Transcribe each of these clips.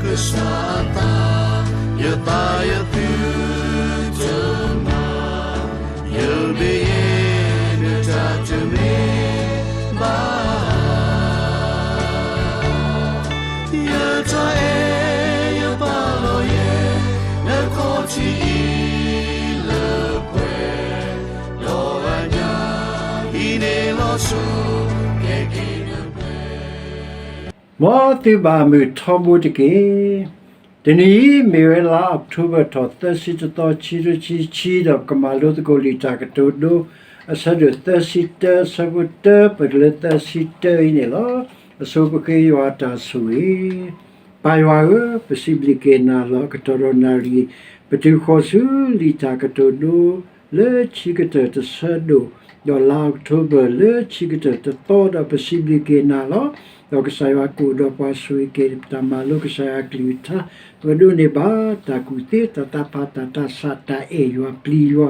ကစၢ်အသး, ယသးယသုတမၤ, ယမ့ၢ်ယဲ နတၢ်တမ့ၢ်ဘၣ် ယတၢ်အဲၣ်ယပာ်လီၤယဲ နခီၣ်ထံးအံၤလၢပှဲၤ, ဒီးအညၣ်အံၤန့ၣ်လီၤဆိ ကဲက့ၤနပှဲၤ မ်သုဘၣ်မုာ်ထီဘိတက့ၢ်. တနံၤအံၤ မ့ၢ်ဝဲလါအီးကထိဘၢၣ်ထီၣ်သၢဆံတသီ ခံကထိခံဆံ ဒီးကမၤလိသကိးလံာ်တၢ်ကတိၤဒိ အဆၢဒိၣ်သၢဆံတၢ အဆၢဖိတၢ ပတုၤလၢသၢဆံတၢအံၤန့ၣ်လီၤ. အဆိပဃ့ယွၤအတၢ်ဆိၣ်ဂ့ၤ ပၢ်ယွၤဧၢ, ပစံးဘျုးက့ၤနၤလီၤ. ကတီၢ်ဒီးနၣ်ရံၣ် ပတုၤဃီၤဆူလံာ်တၢ်ကတိၤဒိ လၢခံကတၢၢ်တဆၢဒိၣ်, ဒီးလါအီးကထိဘၢၣ်လၢခံကတၢၢ်တသီ ဒီးပစံးဘျုးက့ၤနၤလီၤ. ဒီးကစၢ်ယွၤကအိၣ်ဒီးပှၤဆိၣ်ဂ့ၤက့ၤပတၢ်မၤလိကစၢ်ယွၤအကလုၢ်ကထါ, ပဒိးန့ၢ်ဘၣ်တၢ်ကူၣ်သ့ တၢ်သးဖး တၢ်သးဆး တၢ်အဲၣ်ယွၤပျံၤယွၤ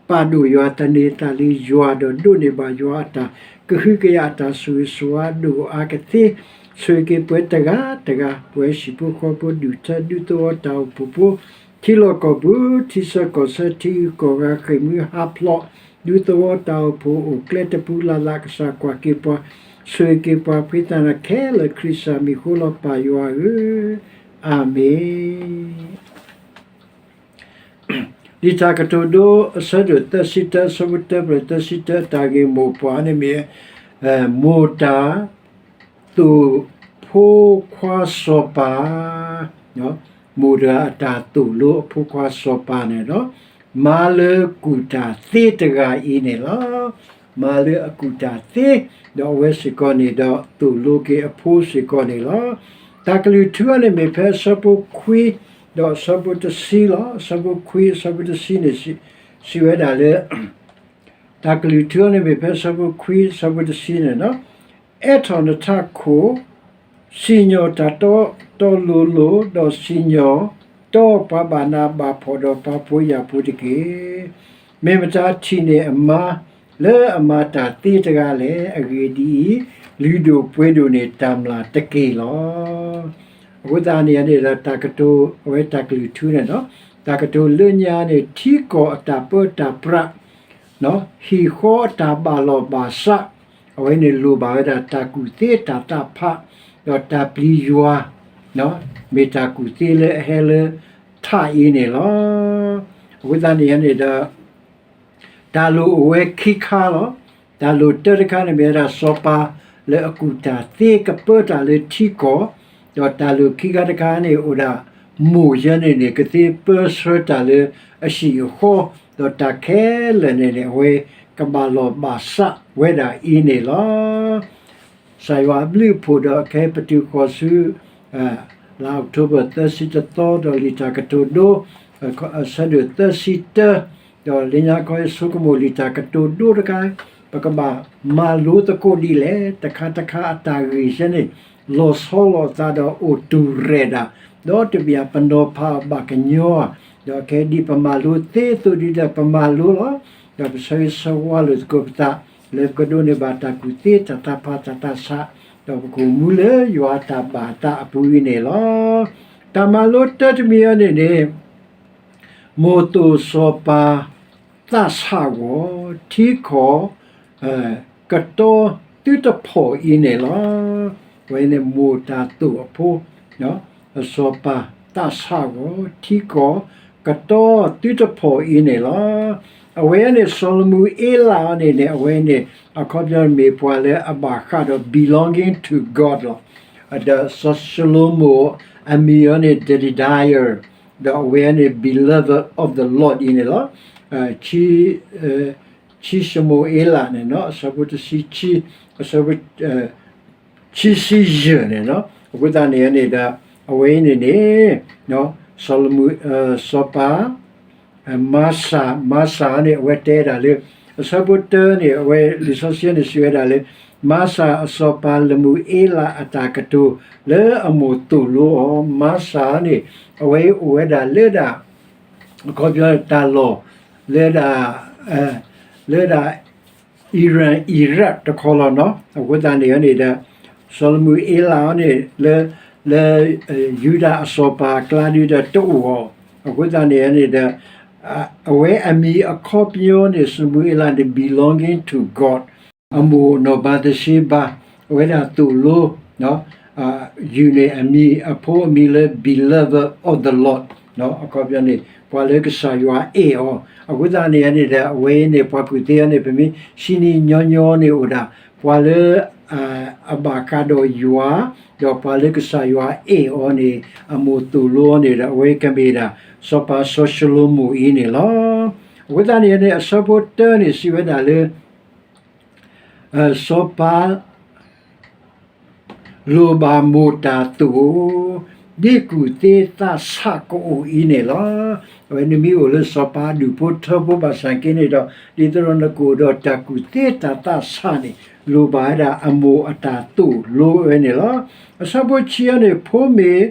ပာ်ဒိၣ်ယွၤ သန့ၤသးလၢယွၤ ဒီးဒိးန့ၢ်ဘၣ်ယွၤအတၢ်ကဟုကယာ် အတၢ်ဆိၣ်ဂ့ၤဆိၣ်ဝါဒိၣ်အါကသ့, ဆိၣ်ဂ့ၤက့ၤပှၤတဂၤတဂၤ ပှၤဟံၣ်ဖိဃီဖိ ဒူၣ်ထၢဒူသဝီ တၢ်အိၣ်ဖှိၣ်ဖိ ထံလီၢ်ကီၢ်ပူၤ ထံဆၢကီၢ်ဆၢ ထံဂုၤကီၢ်ဂၤ ဃ့ၢ်မှံဟးဖျိး ဒူသဝီ တၢ်အိၣ်ဖှိၣ်အိၣ်ကျဲတပူၤလၢ်လၢ် ကစၢ်ကွၢ်က့ၤပှၤ ဆိၣ်ဂ့ၤက့ၤပှၤဖှံသးနၤခဲလၢာ် ခရံာ်စၢ်မံၤဃိလီၤ ပၢ်ယွၤဧၢ, အၤမ့ၣ်. လံာ်တၢ်ကတိၤဒိ အဆၢဒိၣ်သၢဆံတၢ အဆၢဖိတၢ ပတုၤသၢဆံတၢ တၢ်ဂ့ၢ်မိၢ်ပှၢ်န့ၣ်မ့ၢ် မိၢ်တၢ်သိၣ်ဖိခွါစီၤပၤ, မိၢ်တဂၤအတၢ်သိၣ်လိအဖိခွါစီၤပၤန့ၣ်ဒီး မါလၢကူၣ်တၢ်သ့တဂၤအံၤန့ၣ်လီၤ. မါလၢအကူၣ်တၢ်သ့, ဒီးအဝဲစ့ၢ်ကီးန့ၣ်ဒီး သိၣ်လိက့ၤအဖိစ့ၢ်ကီးန့ၣ်လီၤ. တၢ်ကလုၢ်ထူအံၤန့ၣ်မ့ၢ်ဖဲအဆၢဖိခွံ ဒီးအဆၢဖိတဆံလီၤ. အဆၢဖိခွံ အဆၢဖိတဆံန့ၣ် စံးဝဲဒၣ်လၢ တၢ်ကလုၢ်ထူအံၤန့ၣ်မ့ၢ်ဖဲအဆၢဖိခွံ အဆၢဖိတဆံန့ၣ်လီၤ. အဲးထီၣ်နထးခိၣ်, စံၣ်ညီၣ်တၢ်တီတီလိၤလိၤ, ဒီးစံၣ်ညီၣ်တီပှၤဘၣ်နးဘၣ်ဖှီၣ်ဒီးပှၤဖိယာ်ဖိတက့ၢ်. မ့ၢ်မတၤထံၣ်န့ၢ်အမါ လၢအမၤတၢ်သ့တဂၤလဲၣ်. အဂ့ၢ်ဒ်အံၤ, လုၢ်ဒိၣ်ပှ့ၤဒိၣ်န့ၢ်တၢ်မျၢ်တက့ၢ်လီၤ. အဃိသတးန့ၣ်န့ၣ်ဒီး တၢ်ကတိၤ အဝဲတၢ်ကလုၢ်ထူန့ၣ်ဒီး တၢ်ကတိၤလၢညါန့ၣ် ထံကီၢ်အတၢ်ပၢတၢ်ပြး ဟံၣ်ဃီအတၢ်ဘၣ်လီၢ်ဘၣ်စး, အဝဲန့ၣ်လိၣ်ဘၣ်ဝဲဒၣ်တၢ်ကူၣ်သ့တၢ်သးဖး, ဒီးတၢ်ပျံၤယွၤ, မ့ၢ်တၢ်ကူၣ်သ့လၢအဟဲလၢထးအံၤန့ၣ်လီၤ. အဃိသတးန့ၣ်န့ၣ်ဒီး တၢ်လိၣ်အိၣ်ဝဲခံခါလီၤ. တၢ်လိၣ်တၢတခါန့ၣ်မ့ၢ်ဝဲဒၣ်စီၤပၤလၢအကူၣ်တၢ်သ့ကပၢတၢ်လၢထံကီၢ်, ဒီးတၢ်လိၣ်ခံခါတခါန့ၣ်အိၣ်ဒၣ် မိၢ်ယဲန့ၣ်န့ၣ် ကသ့ပၢဆှၢတၢ်လၢအဟံၣ်အဃီ, ဒီးတၢ်ခဲလၢာ်န့ၣ်န့ၣ် အဝဲကဘၣ်လီၢ်ဘၣ်စးဝဲဒၣ်အံၤန့ၣ်လီၤ. ကစၢ်ယွၤအဘျုးအဖှိၣ်ဒီးအခဲအံၤပတုၤဃီၤဆူ လါအီးကထိဘၢၣ်သၢဆံတသီ ဒီးလံာ်တၢ်ကတိၤဒိ အဆၢဒိၣ်သၢဆံတၢ ဒီးလၢညါခီအံၤဆိကမိၣ်လံာ်တၢ်ကတိၤဒိတခါ ပကဘၣ်မၤလိသကိးဒ်လဲၣ်, တခါတခါအတၢ်ဂ့ၢ်ယဲန့ၣ် လီၤဆီလိာ်အသးဒီးအိၣ်တူၢ်ရဲၣ်ဒၣ်, ဒီးတဘၣ်ပနီၤဖးအီၤဘၣ်ကညီ, ဒီးခဲဒ်ပမၤလိသ့သိးဒ်ဒီးပမၤလိလီၤ. ဒီးပဆၢဂ့ၤဆၢဝါလိာ်သကိးပသး လၢပကဒိးန့ၢ်ဘၣ်တၢ်ကူၣ်သ့တၢ်သးဖးတၢ်သးဆး, ဒီးပကအိၣ်မူလၢယွၤအတၢ်ဘၣ်အသးအပူၤအံၤန့ၣ်လီၤ. တၢ်မၤလိတၢတမံၤအံၤန့ၣ်န့ၣ် မိၢ်သိၣ်စီၤပၤ သးဆးဂီၤ ထံကီၢ် ကတီသုတဖီၣ်အံၤန့ၣ်လီၤ. အဝဲန့ၣ်မိၢ်တၢ်သိၣ်အဖိ စီၤပၤသးဆးဂီၤ ထံကီၢ်ကတီသုတဖီၣ်အံၤန့ၣ်လီၤ. အဝဲန့ၣ် စီၤလမူၤအ့လးအံၤန့ၣ်န့ၣ် အဝဲန့ၣ် အခီပညီမ့ၢ်ပှၤလၢအဘၣ်ဃးဒီး belonging to God လီၤ. ဒီးစီၤၡလိၤမိၣ်အမံၤအံၤန့ၣ် Jedidiah ဒီးအဝဲန့ၣ် beloved of the Lord အံၤန့ၣ်လီၤ. ခံၡမူၤအ့လးန့ၣ် အဆၢဖိတဆံခံ အဆၢဖိ ခံဆံယဲၢ်န့ၣ်လီၤ. အဃိသတးန့ၣ်န့ၣ်ဒီး အဝဲအံၤန့ၣ်န့ၣ် စီၤလမူၤ စီၤပၤ မၤစၢ် မၤစၢ်န့ၣ် အဝဲတဲဒၣ်လၢ အဆၢဖိတၢန့ၣ် အဝဲလံာ်စီဆှံန့ၣ်စံးဝဲဒၣ်လၢ မၤစၢ်အစီၤပၤလမူၤအ့လးအတၢ်ကတိၤ လၢအမိၢ်သိၣ်လိအီၤ မၤစၢ်န့ၣ် အဝဲအိၣ်ဝဲဒၣ်လၢဒၣ် အခီပညီတၢ်လီၢ် လၢဒၣ် လၢဒၣ် Iran Iraq တခီလီၤနီၤ. အဃိသတးန့ၣ်န့ၣ်ဒီး စီၤလမူၤအ့လးန့ၣ် လၢ လၢယူဒၤအစီၤပၤအကျါဒုဒီးတအိၣ်အီၤ, အဃိသတးန့ၣ်န့ၣ်ဒီး အဝဲအမံၤအခီပညီန့ၣ် စမူၤအ့လးန့ၣ် belonging to God, အမိၢ်နီၢ်ဘၤသရှ့ဘၤ အဝဲဒၣ်သိၣ်လိ ယူၢ်န့ၣ်အမံၤ အဖိအမံၤလၢ beloved of the Lord အခီပညီန့ၣ် ပှၤလၢကစၢ်ယွၤအဲၣ်အီၤ, အဃိသတးန့ၣ်န့ၣ်ဒီး အဝဲအံၤန့ၣ် ပှၤကူၣ်သ့အီၤန့ၣ် ပမ့ၢ်ဆံနံၤညီညီန့ၣ်အိၣ်ဒၣ် ပှၤလၢ အဘၣ်ဃးဒီးယွၤ, ဒီးပှၤလၢကစၢ်ယွၤအဲၣ်အီၤန့ၣ် အမိၢ်သိၣ်လိအီၤန့ၣ်ဒီး အဝဲကမ့ၢ်ဒၣ် စီၤပၤစီၤၡလိၤမိၣ်အံၤန့ၣ်လီၤ. အဃိသတးန့ၣ်န့ၣ် အဆၢဖိတၢန့ၣ် စံးဝဲဒၣ်လၢ စီၤပၤ လိၣ်ဘၣ်မိၢ်တၢ်သိၣ် ဒ်ကူၣ်သ့သးဆးကအိၣ်အံၤန့ၣ်လီၤ. အဝဲနမ့ၢ်အိၣ်လၢစီၤပၤအဒူၣ်ဖိထၢဖိဘၣ်ဆၣ်က့န့ၣ်ဒီး ဒ်သိးဒီးနကအိၣ်ဒီးတၢ်ကူၣ်သ့တၢ်သးဆးန့ၣ် လိၣ်ဘၣ်ဝဲဒၣ်အမိၢ်အတၢ်သိၣ်လိဝဲန့ၣ်လီၤ. အဆၢဖိဆံအီၤန့ၣ် ဖိမ့ၢ်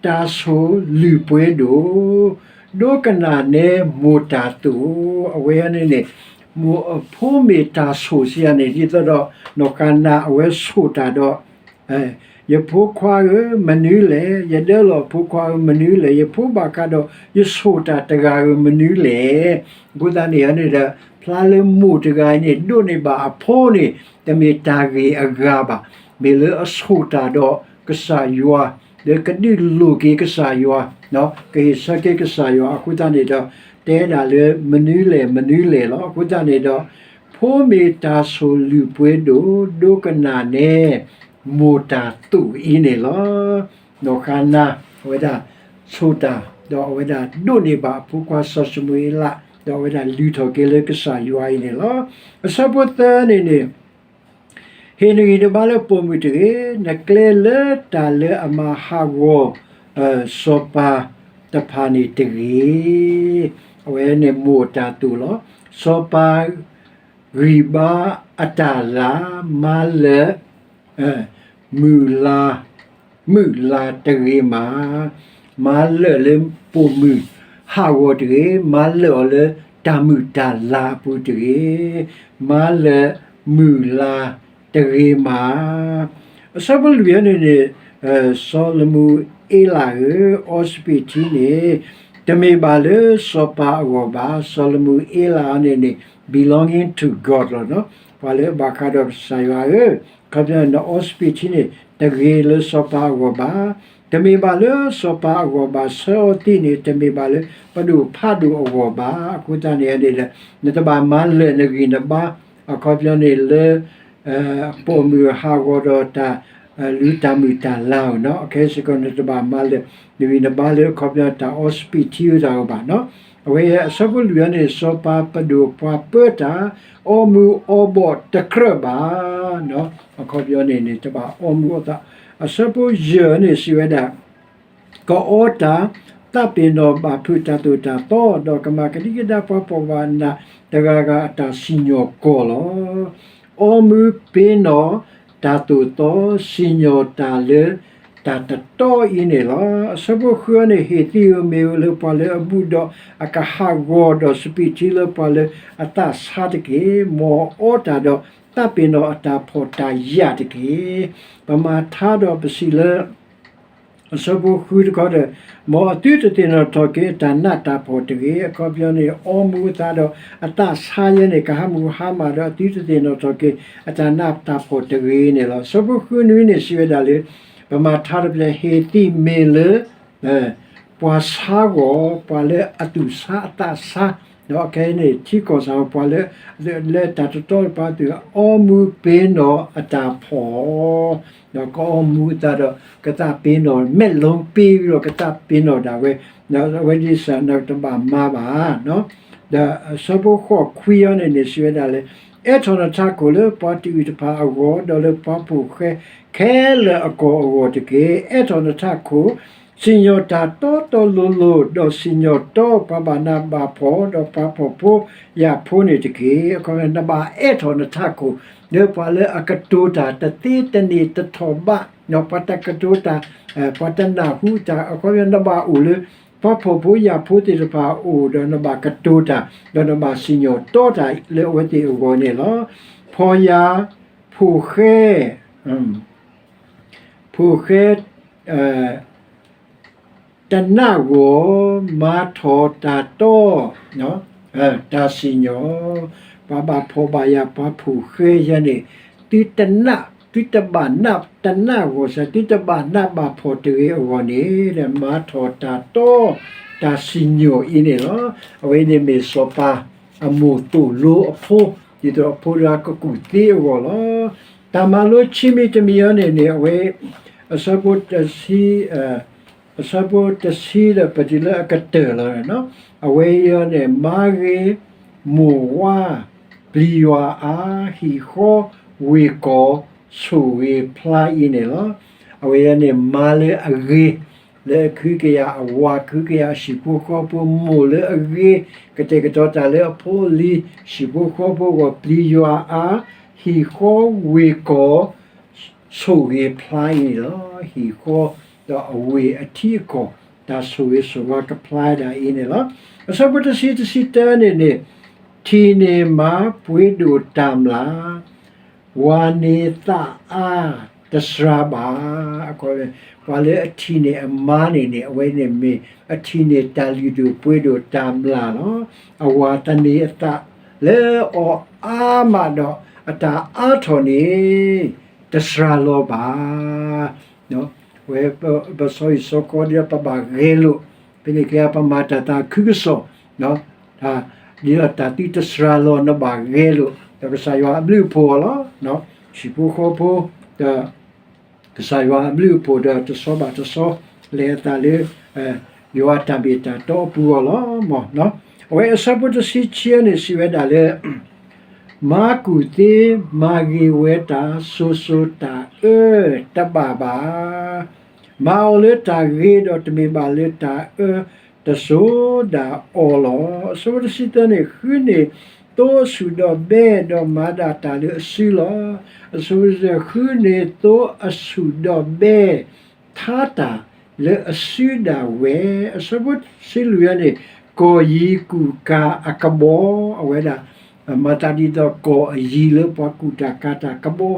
တၢ်ဆိၣ်လုၢ်ပှ့ၤဒိၣ် ဒိကနၣ်နဲမိၢ်တၢ်သိၣ်, အဝဲန့ၣ်န့ၣ် ဖိမ့ၢ်တၢ်ဆိၣ်စံးယၤန့ၣ် ဒ်သိးဒီး နီၢ်ဃါနၤအဝဲဆိၣ်တၢ်ဒီး ယဖိခွါဧၢ မနုၤလဲၣ်, ယဒၢလီၢ်ဖိခွါဧၢ မနုၤလဲၣ်, ယဖိဘၣ်ဃးဒီး ယဆိၣ်တၢ်တဂၤဧၢ မနုၤလဲၣ်. အဃိသတးန့ၣ်န့ၣ်ဒီး ဖျါလၢမိၢ်တဂၤအံၤန့ၣ် ဒိးန့ၢ်ဘၣ်အဖိန့ၣ် တမ့ၢ်တၢ်ဂ့ၢ်အဂၤဘၣ်. မ့ၢ်လၢအဆိၣ်တၢ်ဒီးကစၢ်ယွၤ လၢကဒုးလိၢ်က့ၤကစၢ်ယွၤ, ကဟ့ၣ်ဆၢက့ၤကစၢ်ယွၤ အဃိသတးန့ၣ်ဒီး တဲဒၣ်လၢမနုၤလဲၣ် မနုၤလဲၣ်လီၤ. အဃိသတးန့ၣ်ဒီး ဖိမ့ၢ်တၢ်ဆိၣ်လုၢ်ပှ့ၤဒိၣ် ဒိကနၣ်နဲ မိၢ်တၢ်သိၣ်အံၤန့ၣ်လီၤ. နီၢ်ဃါနၤ အဝဲဒၣ်ဆိၣ်တၢ် ဒီးအဝဲဒၣ်ဒိးန့ၢ်ဘၣ်အဖိခွါစီၤၡမူၤအ့လး ဒီးအဝဲဒၣ်လုၢ်ထီၣ်က့ၤလၢကစၢ်ယွၤအံၤန့ၣ်လီၤ. အဆၢဖိသၢန့ၣ်န့ၣ် ဟ့ၣ်နဂံၢ်နဘါလၢပိာ်မုၣ်တဂ့ၤ, နကျဲလၢတၢ်လၢအမၤဟးဂီၤ စီၤပၤတဖၣ်န့ၣ်တဂ့ၤ. အဝဲန့ၣ်မိၢ်အတၢ်သိၣ်လီၤ. စီၤပၤဂံၢ်ဘါအတၢ်လၤ မၤလၢာ် မုၢ်လၤ မုၢ်လၤတဂ့ၤမး, မၤလၢာ်လၢပိာ်မုၣ်ဟးဂီၤတဂ့ၤ, မၤလၢာ်အီၤလၢတၢ်မုၢ်တၢ်လၤအပူၤတဂ့ၤ, မၤလၢာ်မုၢ်လၤတဂ့ၤမး. အဆၢဖိလွံၢ်န့ၣ်န့ၣ် စီၤလမူၤအ့လးဧၢ, အီစပံးထံန့ၣ် တမ့ၢ်ဘၣ်လၢစီၤပၤအဂီၢ်ဘၣ်. စီၤလမူၤအ့လးန့ၣ်န့ၣ် belonging to God လီၤ. ပှၤလၢအဘၣ်ဃးဒီးကစၢ်ယွၤဧၢ, အခီပညီ နအီစပံးထံန့ၣ် တဂ့ၤလၢစီၤပၤအဂီၢ်ဘၣ်, တမ့ၢ်ဘၣ်လၢစီၤပၤအဂီၢ်ဘၣ်, ဆၢအီၤသံးန့ၣ် တမ့ၢ်ဘၣ်လၢပဒိၣ်ဖးဒိၣ်အဂီၢ်ဘၣ်. အဃိသတးန့ၣ်န့ၣ်ဒီး နတဘၣ်မၤလၢာ်နဂံၢ်နဘါ, အခီပညီန့ၣ်လၢ ပိာ်မုၣ်ဟးဂီၤဒီးတၢ် လုၢ်တၢ်မုၢ်တၢ်လၤဧိၤနီၤ, အခဲစ့ၢ်ကီး နတဘၣ်မၤလၢာ်နဂံၢ်နဘါလၢ အခီပညီ တၢ်အီစပံးထံဧိၤတၢ်ဧိၤဘၣ်နီၤ. အဝဲအံၤအဆၢဖိလွံၢ်န့ၣ် စီၤပၤပဒိၣ်ပှၤပၢတၢ် အီမူၤအီဘီၣ်တကြၢးဘၣ်နီၤ, အခီပညီန့ၣ်န့ၣ် တဘၣ်အီမူၤအီသး. အဆၢဖိယဲၢ်န့ၣ် စံးဝဲဒၣ် ကအီတၢ်, သးပ့ၤနီၣ်ဘၣ်ဖုးတၢ်သိၣ်တၢ်သီ, ဒီးကမၤကဒံကဒါပှၤဖှီၣ်ဘၣ်နးတဂၤဂၤအတၢ်စံၣ်ညီၣ်ကွီၢ်လီၤ. အီမူၤပ့ၤနီၣ်တၢ်သိၣ်သီ, စံၣ်ညီၣ်တၢ်လၢတၢ်တတီအံၤန့ၣ်လီၤ. အဆၢဖိဃုန့ၣ် ဟ့ၣ်သံးဧၢ မ့ၢ်ဧၢလၢပှၤလၢအဘူးဒီးအကဟးဂီၤဒီးစပံးထံလၢပှၤလၢအသးဆါတက့ၢ်. မ်အီတၢ်ဒီးသးပ့ၤနီၣ်အတၢ်ဖှီၣ်တၢ်ယာ်တက့ၢ်. ပမၤထါဒီးပစံးလၢ အဆၢဖိဃုတခီဒီး, မ်အသုတသ့ၣ်နီၣ်ထီၣ်က့ၤအတၢ်နးတၢ်ဖှီၣ်တဂ့ၤ. အခီပညီန့ၣ် အီမူၤအသးဒီးအသးဆါယဲန့ၣ် ကဟးမုၢ်ဟါမၢ်ဒီးအသုတသ့ၣ်နီၣ်ထီၣ်က့ၤ အတၢ်နးတၢ်ဖှီၣ်တဂ့ၤန့ၣ်လီၤ. အဆၢဖိဃုနွံန့ၣ် စံးဝဲဒၣ်လၢ ပမၤထါတဖျၢၣ် ဟ့ၣ်သံးမ့ၢ်လၢ ပှၤဆါဂီၢ် ပှၤလၢအသူၣ်ဆါအသးဆါ, ဒီးခဲအံၤန့ၣ် ထံကီၢ်စၢ်ပှၤလၢ လၢတၢ်တတီပှၤသူၣ် အီမူၤပ့ၤနီၣ်အတၢ်ဖှီၣ်, ဒီးကအီမူၤအသးဒီး ကသးပ့ၤနီၣ် မဲာ်လီၤပ့ၤဒီးကသးပ့ၤနီၣ်ဒၣ်ဝဲ, ဒီးအဝဲဒ်စၢ်နတဘၣ်မၤဘၣ် ဒီးအဆၢဖိဃိးခွံအံၤန့ၣ်န့ၣ် စံးဝဲဒၣ်လၢ အဲၣ်ထီၣ်နထးခိၣ်လၢပှၤတအုၣ်တဖၣ်အဂီၢ် ဒီးလၢပှၤဖိၣ်ဃဲခဲလၢာ်အကီၢ်အဂီၢ်တက့ၢ်. အဲၣ်ထီၣ်နထးခိၣ် စံၣ်ညီၣ်တၢ်တီတီလိၤလိၤ ဒီးစံၣ်ညီၣ်တီပှၤဘၣ်နးဘၣ်ဖှီၣ် ဒီးပှၤဖှီၣ်ဖိယာ်ဖိန့ၣ်တက့ၢ်. အခီပညီနဘၣ်အဲၣ်ထီၣ်နထးခိၣ် လၢပှၤလၢအကတိၤတၢ်တသ့တန့ၢ်တထီၣ်ဘး, ပှၤတကတိၤတၢ် ပှၤတနၢ်ဟူတၢ် အခီပညီနဘၣ်အိၣ်လၢ ပှၤဖှီၣ်ဖိယာ်ဖိသ့ၣ်တဖၣ်အအိၣ်ဒီးနဘၣ်ကတိၤတၢ် ဒီးနဘၣ်စံၣ်ညီၣ်တီတၢ်လၢအဝဲသ့ၣ်အဂီၢ်န့ၣ်လီၤ. ဖှီၣ်ယာ် ဖိၣ်ဃဲ ဖိၣ်ဃဲ တနးဂီၤ မၤထီၣ်တၢ်တီ တၢ်စံၣ်ညီၣ်, ပှၤဘၣ်ဖှီၣ်ဘၣ်ယာ် ပှၤဖိၣ်ဃဲယဲန့ၣ်, သုတနး, သုတဘၣ်နးတနးဂီၤစ့ၢ်, သုတဘၣ်နးဘၣ်ဖှီၣ်တဂ့ၤအဂီၢ်န့ၣ် မၤထီၣ်တၢ်တီ တၢ်စံၣ်ညီၣ်အံၤန့ၣ်လီၤ. အဝဲန့ၣ်မ့ၢ်စီၤပၤအမိၢ်သိၣ်လိအဖိ, ဒ်သိးအဖိတဂၤကကူၣ်သ့အဂီၢ်လီၤ. တၢ်မၤလိခံမံၤတမံၤအံၤန့ၣ်န့ၣ် အဝဲ အဆၢဖိတဆံ, အဆၢဖိတဆံဒီး ပတုၤလၢအကတၢၢ်လီၤ. အဝဲအံၤန့ၣ် မါဂ့ၤ, မိၢ်ဝါ, ပျံၤယွၤအါ, ဟံၣ်ဃီ, ဝ့ၢ်ကီၢ်, ဆိၣ်ဂ့ၤဖျါအံၤန့ၣ်လီၤ. အဝဲအံၤန့ၣ် မါလၢအဂ့ၤ, လၢအကဟုကယာ်အဝၤ ကဟုကယာ်အဟံၣ်ဖိဃီဖိ, မိၢ်လၢအဂ့ၤ, ကတဲာ်ကတီၤတၢ်လၢအဖိအလံၤ ဟံၣ်ဖိဃီဖိအဂီၢ်, ပျံၤယွၤအါ, ဟံၣ်ဃီ, ဝ့ၢ်ကီၢ်, ဆိၣ်ဂ့ၤဖျါအံၤန့ၣ်လီၤ. ဟံၣ်ဃီဒီးအဝ့ၢ်အထံအကီၢ်, တၢ်ဆိၣ်ဂ့ၤဆိၣ်ဝါကဖျါဒၣ်အံၤန့ၣ်လီၤ. အဆၢဖိတဆံ, တဆံတၢန့ၣ်န့ၣ်, ထံၣ်န့ၢ်မါပှ့ၤဒိၣ်တၢ်မျၢ်, ဝၤန့ၣ်သးအါတစှၤဘၣ်. ပှၤလၢအထံၣ်န့ၢ်အမါန့ၣ်န့ၣ် အဝဲန့ၣ်မ့ၢ်အထံၣ်န့ၢ်တၢ်လုၢ်ဒိၣ်ပှ့ၤဒိၣ် တၢ်မျၢ်လီၤ. အဝၤသန့ၤအသးလၢအီၤအါမးဒီး အတၢ်အါထီၣ်န့ၣ် တစှၤလီၤဘၣ်. ဝဲပစီဟံၣ်စီဃီဒီး ပဘၣ်ဂဲၤလိာ်, ဖဲန့ၣ်ကဲ ပမၤတၢ်သးခုကစီၣ်, ဒ်ဒီးတၢ်သံတစှၤလီၤ နဘၣ်ဂဲၤလိာ် ဒီးကစၢ်ယွၤအဘျုးအဖှိၣ်အီၤလီၤ. ဟံၣ်ဖိဃီဖိဒီး ကစၢ်ယွၤအဘျုးအဖှိၣ်ဒီး တဆီဘၣ်တဆီ လဲၤအသးလၢ ယွၤတၢ်မ့ၢ်တၢ်တီအပူၤအီၤလီၤ. အဝဲအဆၢဖိတဆံခံန့ၣ် စံးဝဲဒၣ်လၢ မါကူၣ်သ့ မၤဂ့ၤဝဲတၢ် စိၤစိၤတၢ်အၢတဘၣ်ဘၣ်. မၤအီၤလၢတၢ်ဂ့ၤဒီး တမ့ၢ်ဘၣ်လၢတၢ်အၢ တစိၤဒၣ်အီၤလီၤ. အဆၢဖိတဆံသၢန့ၣ် ဃုန့ၢ်သိအဆူၣ်ဒီးဘဲ ဒီးမၤဒၣ်တၢ်လၢအစုလီၤ. အဆၢဖိတဆံသၢ ဃုန့ၢ်သိအဆူၣ်ဒီးဘဲ ထါတၢ်လၢအစုဒၣ်ဝဲ. အဆၢဖိတဆံလွံၢ်န့ၣ် ကီၢ်ယံၤကူၣ်ကၤအကဘီ အဝဲဒၣ် မၤသးဒ်သိးကီၢ်အယံၤလၢပှၤကူၣ်တၢ်ကၤတၢ်ကဘီ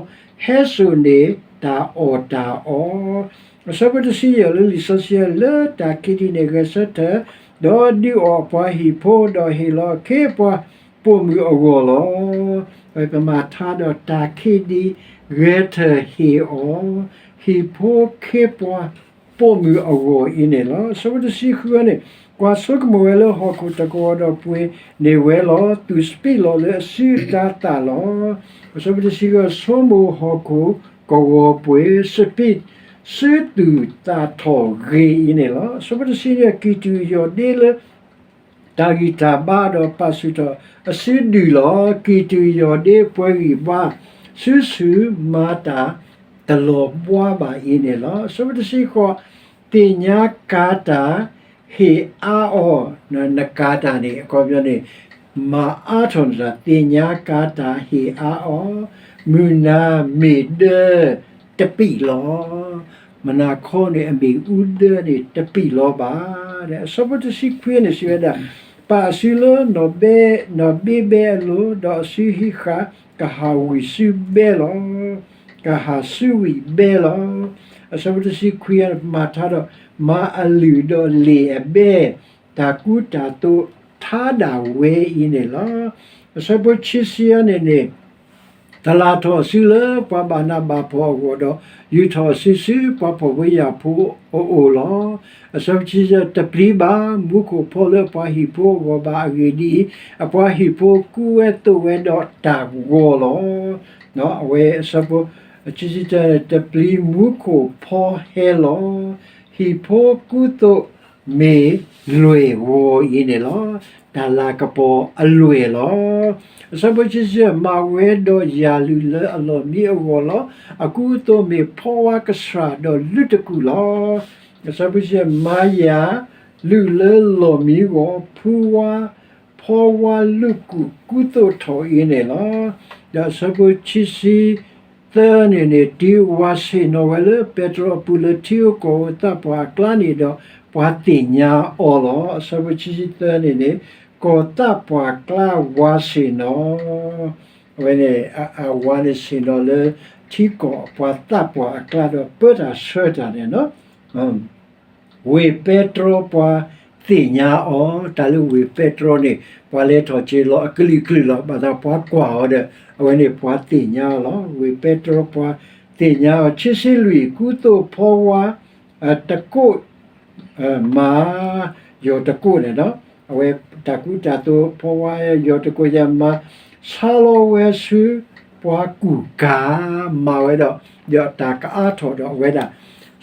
ဟဲစိာ်န့ၢ်တၢ်အီၣ်တၢ်အီ. အဆၢဖိတဆံယဲၢ် လၢလံာ်စီဆှံလၢတၢ်ခံဒံးန့ၣ် ဂဲၤဆၢထၢၣ် ဒီးဒုးအီၣ်အပှၤဟံၣ်ဖိ ဒီးဟ့ၣ်လီၤခ့အပှၤပိာ်မုၣ်အဂီၢ်လီၤ. ပမၤထါဒီးတၢ်ခံဒံး ဂဲၤထၢၣ်ဟ့ၣ်အီၤ ဟံၣ်ဖိခ့ပှၤပိာ်မုၣ်အဂီၢ်အံၤန့ၣ်လီၤ. အဆၢဖိတဆံဃုန့ၣ် ကွၢ်ဆိကမိၣ်ဝဲလၢဟီၣ်ခိၣ်တကဝီၤဒီးပှ့ၤန့ၢ်ဝဲလီၤ. သူၣ်စပံးလီၤလၢအစုအတၤသၣ်လီၤ. အဆၢဖိတဆံဃု ဆိကမိၣ်ဟီၣ်ခိၣ်ကဝီၤပှ့ၤ စပံးစုသူၣ်သၣ်ထီၣ်ဂ့ၤအံၤန့ၣ်လီၤ. အဆၢဖိတဆံနွံ ကံၢ်တူာ်ယီၢ်ဒ့လၢ တၢ်ဂံၢ်တၢ်ဘါဒီးပာ်ဆူၣ်ထီၣ်အစုဒုၣ်လီၤ. ကံၢ်တူာ်ယီၢ်ဒ့ပှဲၤဂံၢ်ဘါ စုဆူၣ်မၤတၢ်တလီၤဘှါဘၣ်အံၤန့ၣ်လီၤ. အဆၢဖိတဆံဃိး သ့ၣ်ညါကၤတၢ်ဟ့ၣ်အါအီၤ, နကၤတၢ်န့ၣ် အခီပညီန့ၣ် မၤအါထီၣ်နတၢ် သ့ၣ်ညါကၤတၢ်ဟ့ၣ်အါအီၤ, မုၢ်နၤမ့ၢ်ဒၢတပံာ်လီၤ. မုၢ်နၤခီန့ၣ် အမ့ၣ်အူဒၢန့ၣ်တပံာ်လီၤဘၣ်. အဆၢဖိတဆံခွံန့ၣ် စံးဝဲဒၣ် ပာ်အစုလၢနီၢ်ဘ့ဘဲအလိၤ, ဒီးအစုဟံးဃာ်ကဟးဝံၣ်စုဘဲလီၤ. ကဟးစုဝံၣ်ဘဲလီၤ. အဆၢဖိတဆံခွံ ပမၤထါဒီး မၤအလုၢ်ဒီးလ့ၣ်အဘဲ တၢ်ကူတၢ်သိးထါဒၣ်ဝဲအံၤန့ၣ်လီၤ. အဆၢဖိခံဆံန့ၣ်န့ၣ် သလၣ်ထီၣ်အစုလၢပှၤဘၣ်နးဘၣ်ဖှီၣ်အဂီၢ်ဒီး ယူာ်ထီၣ်အစုဆူပှၤဖှီၣ်ဖိယာ်ဖိအအိၣ်လီၤ. အဆၢဖိခံဆံ တပျံၤဘၣ်မူခိၣ်ဖီလၢအပှၤဟံၣ်ဖိအဂီၢ်ဘၣ်. အဂ့ၢ်ဒ်အံၤ, အပှၤဟံၣ်ဖိကူဝဲသိးဝဲဒီးတၢ်ဂီၤလီၤ. အဝဲအဆၢဖိခံဆံတၢ တပျံၤမူခိၣ်ဖီဟဲလီၤ. ဟံၣ်ဖိကူသိးမ့ၢ်လွဲၢ်ဂီၤအံၤန့ၣ်လီၤ. တၢ်လၤကပီၤအလွဲၢ်လီၤ. အဆၢဖိခံဆံ မၤဝဲဒီးယၢ်လုၢ်လၢအလီၢ်မံအဂီၢ်လီၤ. အကူအသိးမ့ၢ်ဖီဝါကစှၤဒီးလုၢ်တကူၣ်လီၤ. အဆၢဖိခံဆံ မၤယၢ်လုၢ်လၢလီၢ်မံအဂီၢ် ဖုဝါ ဖီဝါလုၢ်ကူၣ်ကူသိးထီၣ်အံၤန့ၣ်လီၤ. ဒီးအဆၢဖိခံဆံသၢန့ၣ်န့ၣ် တုၤဝၤဆ့ၣ်နီၤဝဲလၢပဲတြီအပူၤလၢထံဧိၤကီၢ်ဧိၤသးပှၢ်အကျါန့ၣ်ဒီး ပှၤသ့ၣ်ညါအီၤလီၤ. အဆၢဖိခံဆံသၢန့ၣ်န့ၣ် ကီၢ်သးပှၢ်အကျါဝၤဆ့ၣ်နီၤ အဝဲန့ၣ် အဝၤန့ၣ်ဆ့ၣ်နီၤလၢထံကီၢ်ပှၤသးပှၢ်အကျါဒီးပၢတၢ်ဆှၢတၢ်န့ၣ်လီၤ. ဝ့ၢ်ပဲတြီပှၤသ့ၣ်ညါအီၤ, တၢ်လၢဝ့ၢ်ပဲတြီန့ၣ် ပှၤလဲၤထီၣ်က့ၤလီၤအကလုာ်ကလုာ်လီၤ. ဘၣ်ဆၣ်ပှၤကွၢ်အီၤဒီး အဝဲန့ၣ်ပှၤသ့ၣ်ညါအီၤလီၤ. ဝ့ၢ်ပဲတြီပှၤသ့ၣ်ညါအီၤ. ခံဆံလွံၢ်, ကူသိၣ်ဖီဝါတကိး မၤ ယီၢ်တကိးန့ၣ်ဒီး အဝဲတၢ်ကူတၢ်သိးဖီဝါယီၢ်တကိးယဲၢ်မၤ ဆါလီၤဝဲဆူပှၤကူၣ်ကၤ, မၤဝဲဒီး ဒီးတၢ်ကအါထီၣ်ဒီးအဝဲဒၣ်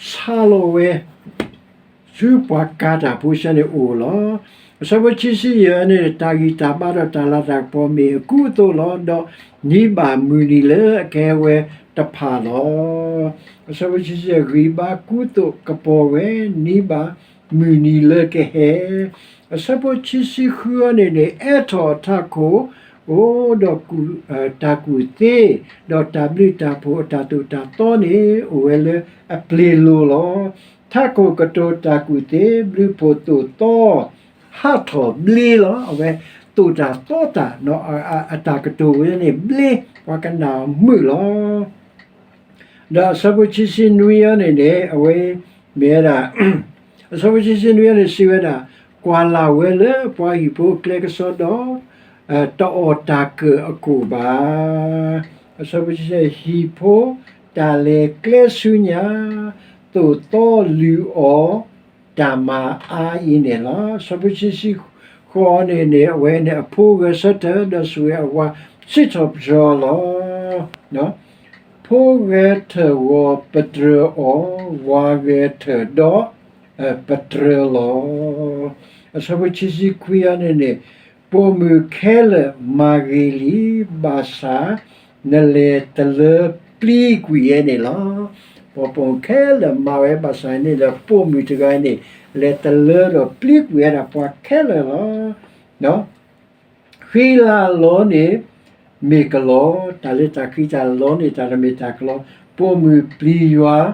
ဆါလီၤဝဲ ဆူပှၤကၤတၢ်ဖိဆၢန့ၣ်အိၣ်လီၤ. အဆၢဖိခံဆံယဲၢ်န့ၣ် တၢ်ဂံၢ်တၢ်ဘါဒီးတၢ်လၤတၢ်ကပီၤမ့ၢ်အကူအသိးလီၤ. ဒီးနံၤဘၣ်မုၢ်နံၤလၢအကဟဲဝဲတဖၣ်လီၤ. အဆၢဖိခံဆံယဲၢ် ဂံၢ်ဘါကူသိးကပီၤဝဲ, နံၤဘၣ်မုၢ်နံၤလၢကဟဲ အဆၢဖိခံဆံဃုအံၤန့ၣ်န့ၣ် အဲၣ်ထီၣ်အထးခိၣ် အိၣ်ဒီး တၢ်ကူၣ်သ့ ဒီးတၢ်ဘျုးတၢ်ဖှိၣ်အတၢ်သိၣ်တၢ်သီန့ၣ် အိၣ်ဝဲလၢအပျ့ၤလိၤလီၤ. ထးခိၣ်ကတိၤတၢ်ကူၣ်သ့ ဘျုးဖှိၣ်သိၣ်သီ ဟးထီၣ်ဘျ့လီၤ. အဝဲသိၣ်တၢ်သီတၢ် အတၢ်ကတိၤဝဲန့ၣ်ဘျ့ ပှၤကနၣ်အီၤမုာ်လီၤ. ဒီးအဆၢဖိခံဆံနွံအံၤန့ၣ်န့ၣ် အဝဲမ့ၢ်ဝဲဒၣ် အဆၢဖိခံဆံနွံအံၤန့ၣ် စံးဝဲဒၣ်, ကွၢ်လၢ်ဝဲလၢပှၤဟံၣ်ဖိအကျဲကစီဒီး တအီၣ်တၢ်ကၢၣ်အကိၣ်ဘၣ်. အဆၢဖိခံဆံ ဟံၣ်ဖိတၢ်လဲၤကျဲဆူညါ သိၣ်သီလုၢ်အီၣ်တၢ်မၤအါအံၤန့ၣ်လီၤ. အဆၢဖိခံဆံဃိးန့ၣ်န့ၣ် အဝဲန့ၣ်အဖိဂဲၤဆၢထၢၣ် ဒီးဆိၣ်ဂ့ၤအဝၤစံးထီၣ်ပတြၢၤအီၤလီၤ. ဖိဂဲၤထၢၣ်ဂီၤပတြၢၤအီၤ, ဝၤဂဲၤထၢၣ်ဒီးပတြၢၤလီၤ. အဆၢဖိခံဆံခွံအံၤန့ၣ်န့ၣ် ပိာ်မုၣ်ခဲလၢာ်မၤဂ့ၤလံ, ဘၣ်ဆၣ်နလဲၤတလၢပျံကွံာ်ဝဲန့ၣ်လီၤ. ပှၤပိာ်မုၣ်ခဲလၢာ်မၤဝဲဘၣ်ဆၣ်န့ၣ်ဒီး ပိာ်မုၣ်တဂၤန့ၣ် လဲၤတလၢဒီးပျံကွံာ်ဝဲဒၣ်ပှၤခဲလၢာ်လီၤ. ဃံလၤလီၤန့ၣ်မ့ၢ်ကလီ, တၢ်လၢတၢ်ဃံတၢ်လီၤန့ၣ် တၢ်တမ့ၢ်တၢ်ကလီ, ပိာ်မုၣ်ပျံၤယွၤ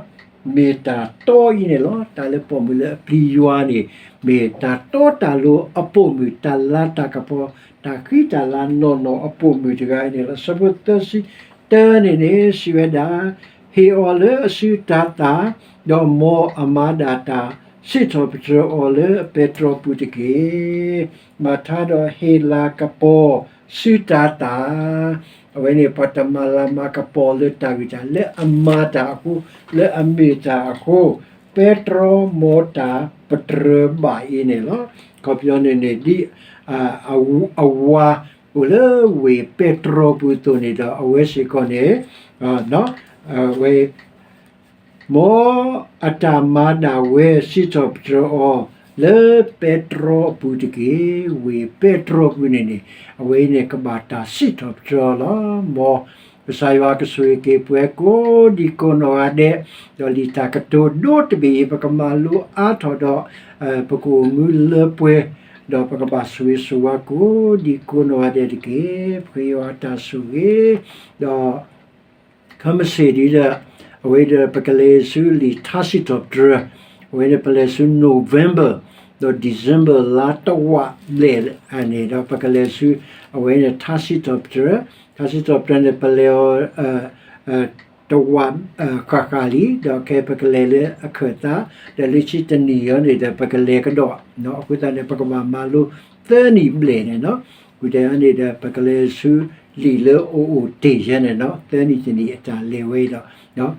မ့ၢ်တၢ်တီအံၤန့ၣ်လီၤ. တၢ်လၢပိာ်မုၣ်လၢအပျံၤယွၤန့ၣ် မ့ၢ်တၢ်တီတၢ်လိၤအပိာ်မုၣ်, တၢ်လၤတၢ်ကပီၤ, တၢ်ဃံတၢ်လၤနီၢ်နီၢ်အပိာ်မုၣ်တဂၤအံၤန့ၣ်လီၤ. အဆၢဖိသၢဆံတၢန့ၣ်န့ၣ် စံးဝဲဒၣ်, ဟ့ၣ်အီၤလၢအစုတၤသၣ်, ဒီးမ်အမၤဒၣ်တၢ်စံးထီၣ်ပတြၢၤအီၤလၢအပဲတြီပူၤတက့ၢ်. မၤထါဒီးဟ့ၣ်လၤကပီၤစုတၤသၣ်, အဝဲန့ၣ်ပှၤတမၤလၤမၤကပီၤလၢတၢ်ဂ့ၢ်တၢ်လၢအမၤတၢ်အဃိ, လၢအမ့ၢ်တၢ်အဃိ, ပဲတြီမ်တၢ်ပတြၢၤဘၣ်အံၤန့ၣ်လီၤ. ခီပညီန့ၣ်န့ၣ် ဒ်အဝၤအိၣ်လၢဝ့ၢ်ပဲတြီပူၤအသိးန့ၣ်ဒီး အဝဲစ့ၢ်ကီးန့ၣ် ဝဲ မ်အတၢ်မၤဒၣ်ဝဲစံးထီၣ်ပတြၢၤအီၤ လၢပဲတြီအပူၤတက့ၢ်. ဝ့ၢ်ပဲတြီပူၤန့ၣ်န့ၣ် အဝဲအံၤန့ၣ်ကဘၣ်တၢ်စံးထီၣ်ပတြၢၤအီၤလီၤ. မ်ကစၢ်ယွၤကဆိၣ်ဂ့ၤက့ၤပှၤကိးဒံကိးနီၢ်ဂၤဒဲး, ဒီးလံာ်တၢ်ကတိၤဒိတဘ့ၣ်အံၤ ပကမၤလိအါထီၣ်ဒီး ပကအိၣ်မူလၢပှဲၤ, ဒီးပကဘၣ်ဆိၣ်ဂ့ၤဆိၣ်ဝါကိးဒံကိးနီၢ်ဂၤဒဲးတက့ၢ်. ပဃ့ယွၤအတၢ်ဆိၣ်ဂ့ၤ, ဒီး ခဲမုၢ်ဆ့ၣ်ဒ်ဒီး အဝဲဒီးပကလဲၤဆူလံာ်ထါစံးထီၣ်ပတြၢၤ, အဝဲန့ၣ်ပလဲၤဆူ November ဒီး December လါတဝာ်ဘျဲၣ်န့ၣ်ဒီး ပကလဲၤဆူ အဝဲန့ၣ်ထါစံးထီၣ်ပတြၢၤ, ထါစံးထီၣ်ပတြၢၤန့ၣ် ပလဲၤအီၤ တဝာ်ဃၣ်ဃၣ်လံ, ဒီးခဲပကလဲၤလၢအခၢၣ်သး, ဒီးလၢခံတနံၤအံၤန့ၣ်ဒီး ပကလဲၤကဒီး, အဃိသတးန့ၣ် ပကဘၣ်မၤလိသၢနံၣ်ဘျဲၣ်န့ၣ်နီၤ. ဝံၤတဲန့ၣ်ဒီး ပကလဲၤဆူလံာ်လၢအအိၣ်တ့ၢ်ယဲန့ၣ်နီၤ, သၢနံၣ်တနံၣ်အတၢ်လဲၤဝဲအံၤဒီး,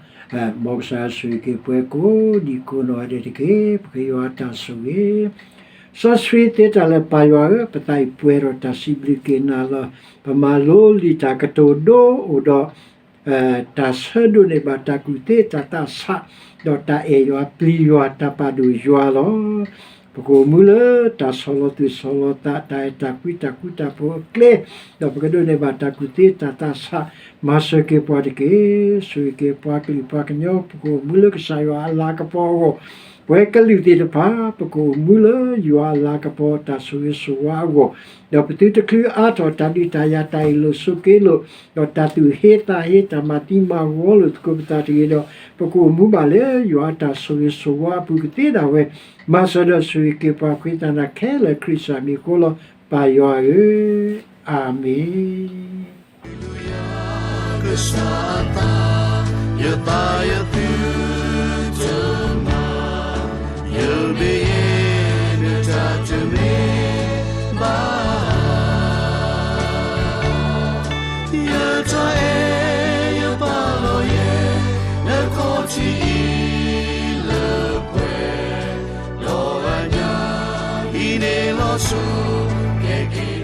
မ်ကစၢ်ယွၤဆိၣ်ဂ့ၤက့ၤပှၤကိးဒံကိးနီၢ်ဂၤဒဲးတက့ၢ်. ပဃ့ယွၤအတၢ်ဆိၣ်ဂ့ၤ စီဆှံသ့တၢ်လၢပၢ်ယွၤဧၢ, ပသးအံၤပှဲၤဒီးတၢ်စံးဘျုးက့ၤနၤလီၤ. ပမၤလိလံာ်တၢ်ကတိၤဒိအိၣ်ဒီး တၢ်ဆၢဒိးန့ၢ်ဘၣ်တၢ်ကူၣ်သ့တၢ်သးဆး, ဒီးတၢ်အဲၣ်ယွၤပျံၤယွၤတၢ်ပာ်ဒိၣ်ယွၤလီၤ. ပကအိၣ်မူလၢတၢ်ဆီၣ်လီၤသူၣ်ဆီၣ်လီၤသး တၢ်အဲၣ်တၢ်ကွံတၢ်ဃူတၢ်ဖိးအကျဲ, ဒီးပကဒိးန့ၢ်ဘၣ်တၢ်ကူၣ်သ့တၢ်သးဆး, မၤစၢၤက့ၤပှၤတက့ၢ်. ဆိၣ်ဂ့ၤက့ၤပှၤကလုာ်ပှၤကညီ ပကအိၣ်မူလၢကစၢ်ယွၤအလၤကပီၤအဂီၢ်, ပဝဲကလုာ်သ့ၣ်တဖၣ် ပကအိၣ်မူလၢယွၤအလၤကပီၤတၢ်ဆိၣ်ဂ့ၤဆိၣ်ဝါအဂီၢ်, ဒီးပသုတချုးအါထီၣ်တၢ်ဒုးတၢ်ယၤတၢ်အ့ၣ်လိာ်ဆိးက့လိာ်, ဒီးတၢ်သူၣ်ဟ့သးဟ့တၢ်မၤသံမၤဂီၤလိာ်သကိးပသးတဂ့ၤဒီး, ပကအိၣ်မူဘၣ်လၢယွၤအတၢ်ဆိၣ်ဂ့ၤဆိၣ်ဝါအပူၤကသ့ဒၣ်ဝဲ, မၤစၢၤဒီးဆိၣ်ဂ့ၤက့ၤပှၤဃ့သးနၤခဲလၢာ်ခရံာ်စၢ်မံၤအဃိလီၤ. ပၢ်ယွၤဧၢ, အၤမ့ၣ်. ကစၢ်အသး ယသးယသုတမၤ မ့ၢ်ယဲနတၢ်တမ့ၢ်ဘၣ်. ယတၢ်အဲၣ်ယပာ်လီၤယဲ နခီၣ်ထံးအံၤလၢပှဲၤ, ဒီးအညၣ်ဟံးန့ၢ်လီၤဆူကဲက့ၤ